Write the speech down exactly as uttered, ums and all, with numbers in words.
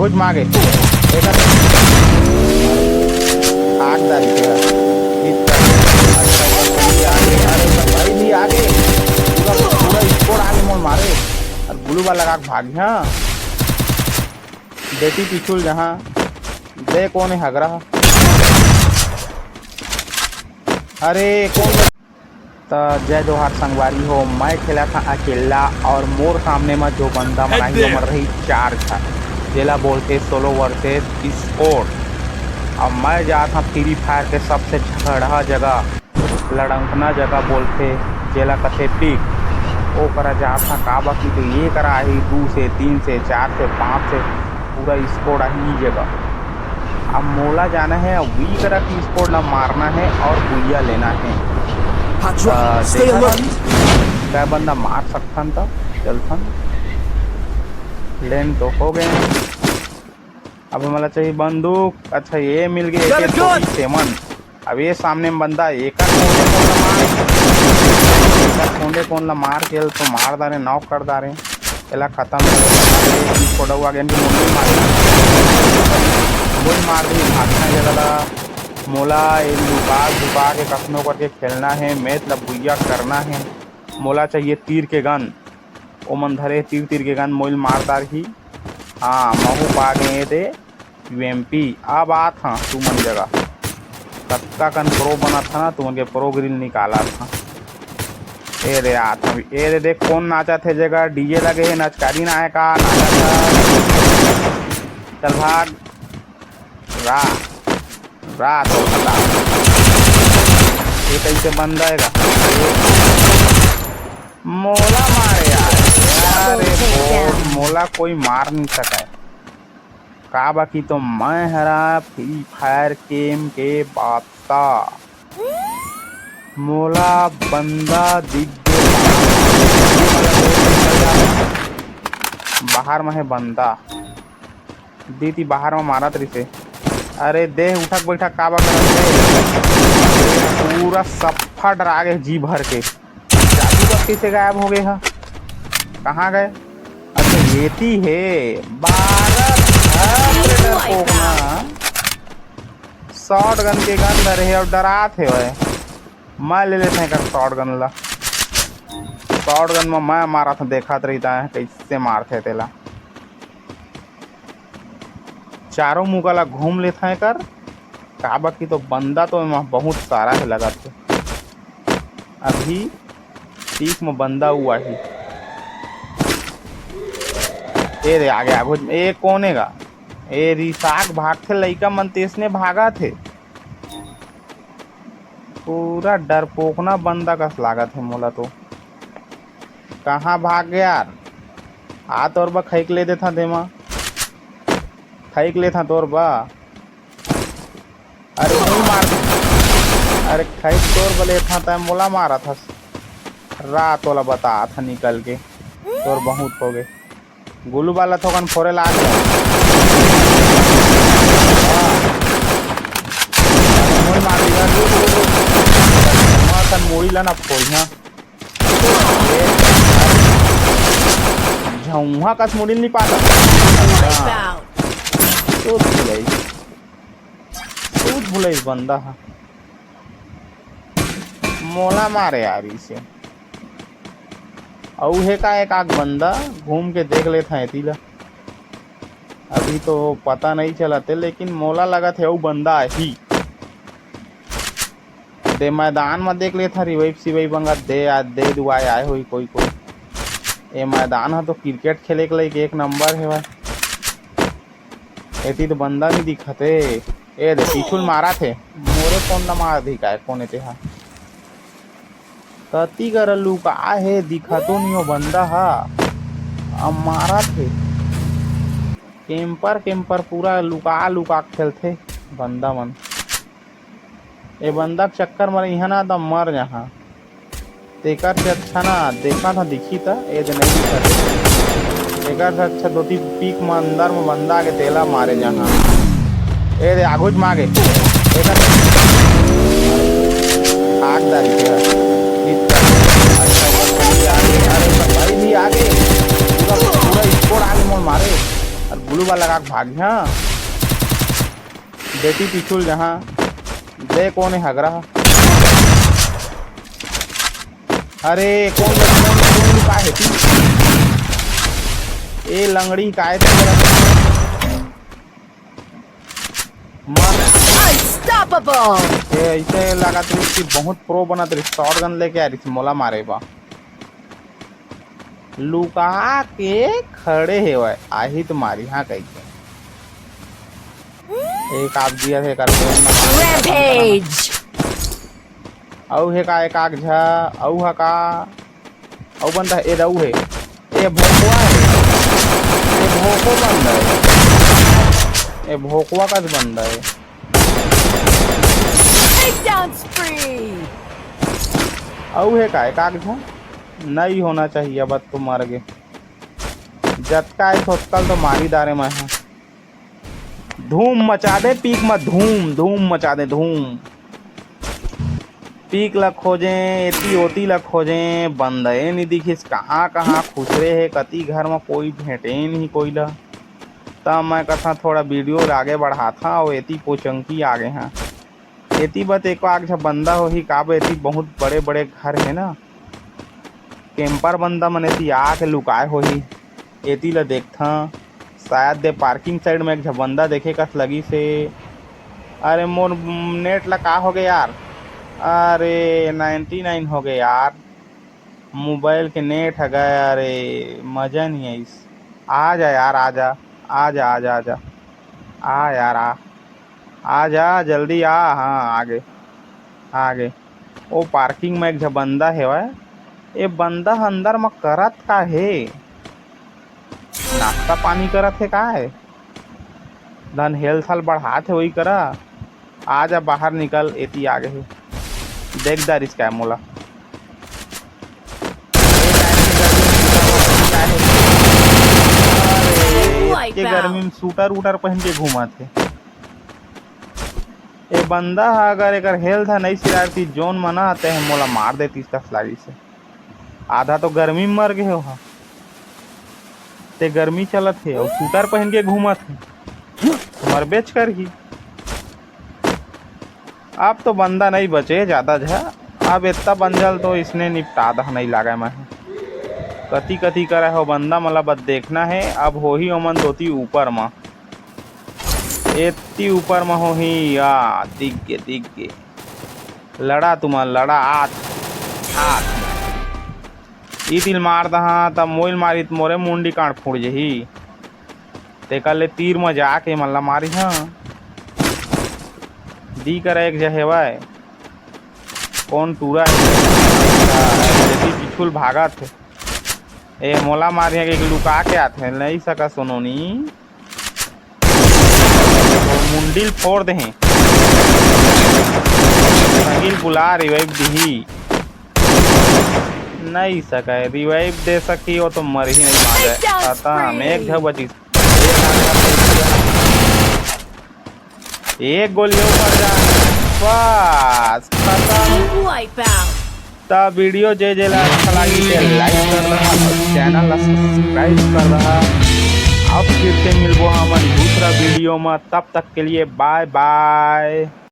कुछ मांगे। एकर आग डाल के। अच्छा, ये आगे, अरे भाई भी आगे। पूरा, पूरा squad आगे मोर मारे। अउ gloo wall लगा के भाग, हाँ। बेटी पिछुल जहाँ। दे कोन हे हगरा? अरे कोन? त जय जोहार संगवारी हो, मैं खेलत हँव अकेल्ला अउ मोर सामने म जो बंदा मन आही, ओमन रही चार झन, जेला बोलथे solo versus squad। अब मैं जात हँव Free Fire के सबसे झगड़हा जगह, लड़ंकना जगह बोलथे, जेला कथे peak। ओ करा जात हँव, काबर कि तो ये करा आही दू से, तीन से, चार से, पाँच से, पूरा squad आही ये जगह। अब मोला जाना हे, वही करा की squad ला मारना हे अउ बुइया लेना हे। Hot drop, stay alert। कै बंदा मार सकथन त चलथन। लेन तो हो गए। अब हमला चाहिए बंदूक। अच्छा, ये मिल गए, Got a AK gun। Forty seven। अब ये सामने में बंदा, एकर कोने कोन ला मार, एकर कोने कोन ला मार के तो मार डारे, knock कर डारे। एला खतम कर दे। ई फोटो आगे इनके मुंडी मार, गोली मार दी, भागना जगह ला। मोला ये लुका छुपा के कखनो करके खेलना हे, match ला बुइया करना हे। मोला चाहिए तीर के gun, ओमन धरे तीर तीर के gun, मोइल मार डारही। हाँ, महू पा गए ये दे। यूएमपी, अब आत हँव तुमन जगह। कतका कन pro बनत हँव ना, तुमन के pro grill निकालत हँव। ए दे आत हँव, ए दे देख कोन नाचत हे, जगह DJ लगे हे, नचकारी ना हे का, नाचत हे। चल भाग। रा, रा तो भला। ये कैसे बंदा हे गा? मोला मारे यार। अरे मोला कोई मार नहीं सके। काबर कि तो मैं हरा Free Fire game के बादशाह। मोला बंदा दिख गे। बाहर में हे बंदा। दीदी बाहर में मारत रहिसे। अरे देख उठक बैठक काबर करत हे? पूरा सफा डरा गे जी भर के। जादू बत्ती से गायब हो गए हा। कहाँ गए? अच्छा, येती हे। बारह, बाप रे, डरपोक ना। Shotgun के gun धरे हे अउ डरात हे भाई। मैं ले लेत हँव एकर shotgun ला। Shotgun में मैं मारत हँव, देखत रहिता है कैसे मारथे तेला। चारों मुका ला घूम लेत हँव एकर। काबर कि तो बंदा तो एमा बहुत सारा हे लगत हे। अभी peak में बंदा हुआ ही। ए रे, आगे, आगे। ए, कोन हे गा? ए, रिसाक भागथे, लइका मन तेसने भागत हे। पूरा डरपोकना बंदा कस लागत हे मोला तो। कहाँ भाग गया यार? आ तोर बा खैक ले देथा देमा। खैक लेथा तोर बा। अरे मुड़ी मार दे। अरे खैक तोर बा लेथा तै मोला मारत हस। रा तोला बतात हँव निकल के। तोर बहुत हो गए। Gloo wall ला थोकन फोरे लाग। मुड़ी मार दिया। रुक, रुक, रुक। मैं तन मुड़ी ला ना फोड़िया। झौंहा कस मुड़ी नहीं पाता। हाँ। तो भुलाई। तो भुलाई बंदा हा। मोला मारे यार इसे। अउ हे का एक आग बंदा, घूम के देख लेत हँव एती ला। अभी तो पता नहीं चलत हे, लेकिन मोला लगत हे अउ बंदा आही। दे मैदान म देख लेत हँव, revive सिवाइव मंगत दे, आ, दे दुआए आए होही कोई कोई। ए मैदान ह तो cricket खेले के लायक एक नंबर हे भाई। एती तो बंदा नहीं दिखत हे। ए दे, पीछू ले मारत हे। मोरे phone ला मार दिही काय, कोन ए तेहा? कति करा लुका हे, दिखतो नहीं हो बंदा हा। अब मारत हे। Camper, camper पूरा लुका, लुका के खेलथे बंदा मन। ए बंदा के चक्कर म रहिहा ना, त मर जाहा। तेकर से अच्छा ना, देखा था, दिखी था, ए दे नहीं दिखा था। एकर से अच्छा दोती पीक म अंदर म बंदा के तेला मारे जाहा। ए दे, आघू च मागे। एकर आग डाल के। अच्छा, अच्छा, ये आगे, अरे भाई भी आगे। पूरा, पूरा squad आगे मोर मारे। अरे ब्लू वाला का भाग, हाँ। बेटी पिछुल जहाँ। दे कोन हे हगरा? अरे, कोन, कोन, कोन लुका हे तू? ए, लंगड़ी काय ते? मर। Unstoppable! ए, ऐसे लगा तू कि बहुत प्रो बनत रही, शॉटगन लेके आ रही, मोला मारे बा। लुका के खड़े हेवय, आही तो मारी, हाँ, कहिके। एक आप दिया थे कर। Rampage! अउ हे का एक आग झा, अउ हा का? अउ बंदा, ए दऊ हे, ए भोकवा हे, ए भोको बंदा हे, ए भोकवा का बंदा हे। Takedown spree! अउ हे का एक आग झा? नहीं होना चाहिए, अब तो मर गे। जतका हे सोतकल तो मारी दारे मैं हा। धूम मचा दे पीक म, धूम, धूम मचा दे, धूम। पीक ला खोजें, एती ओती ला खोजें, बंदे नी दिखिस, कहाँ, कहाँ खुसरे हे, कती घर म कोई भेंटे नहीं कोई ला। त मैं कथा थोड़ा वीडियो ला आगे बढ़ाथा, अउ एती पोचंकी आगे हाँ। एती बत एको आग झ बंदा होही, काबर एती बहुत बड़े-बड़े घर हे ना। कैंपर बंदा मन एती आके लुकाए होही। एती ल देखथं, शायद दे पार्किंग साइड में एक झ बंदा देखे कस लगिस हे। अरे मोर नेट ला का होगे यार? अरे नाइंटी नाइन होगे यार। मोबाइल के नेट ह गय, अरे मजा नहीं आइस। आ जा यार, आ जा, आ जा, आ जा, आ जा। आ यार, आ, आ जा, जल्दी आ। हाँ, आ गे, आ गे। ओ पार्किंग में एक झ बंदा हेवय। ए बंदा ह अंदर म करत का हे? नाश्ता पानी करत हे का हे? धन हेल्थ हल बढ़ात हे वही करा। आ जा, बाहर निकल, एती आ गे हे। देख डारिस काय मोला? अरे, एतके गर्मी में सूटर उटर पहन के घूमत हे। ए बंदा ह अगर एकर हेल्थ ह नइ सिरारती, जोन मना आते हैं मोला मार देतीस तस लागिस हे। आधा तो गर्मी में मर गे हो हा। ते गर्मी चलत हे अउ सूटर पहन के घूमत हे, मरबेच करही। अब तो बंदा नहीं बचे ज्यादा झ, अब इतना बंजल तो इसने निपटा दह नहीं लागे मैं। कति कति करे हो बंदा, मतलब बस देखना है। अब होही ओमन दोती ऊपर म, एती ऊपर म होही या, दिख गे, दिख गे। लड़ा तुमन, लड़ा, आत, आत। ई तिल मार दहा, त मोइल मारी, त मोरे मुंडी कांड फूट जही। तेकर ले तीर म जाके मन ला मारी, हाँ। दी करा एक जहेवय। कौन टूरा है? बिछुल भागत हे। ए, मोला मारिया के लुका के आथे, नहीं सका सोनोनी। मुंडी ल फोड़ देहे। संगील बुला revive दिही। नहीं सका, revive दे सकी, वो तो मर ही नहीं मारे। खत्म, एक झ बचिस। एक गोली ऊपर जा, बस खत्म। Wipe out। त वीडियो जे जे ला अच्छा लागी ते लाइक कर दहा अउ चैनल ला सब्सक्राइब कर दहा। अब फिर से मिलबो हमन दूसरा वीडियो में, तब तक के लिए बाय बाय।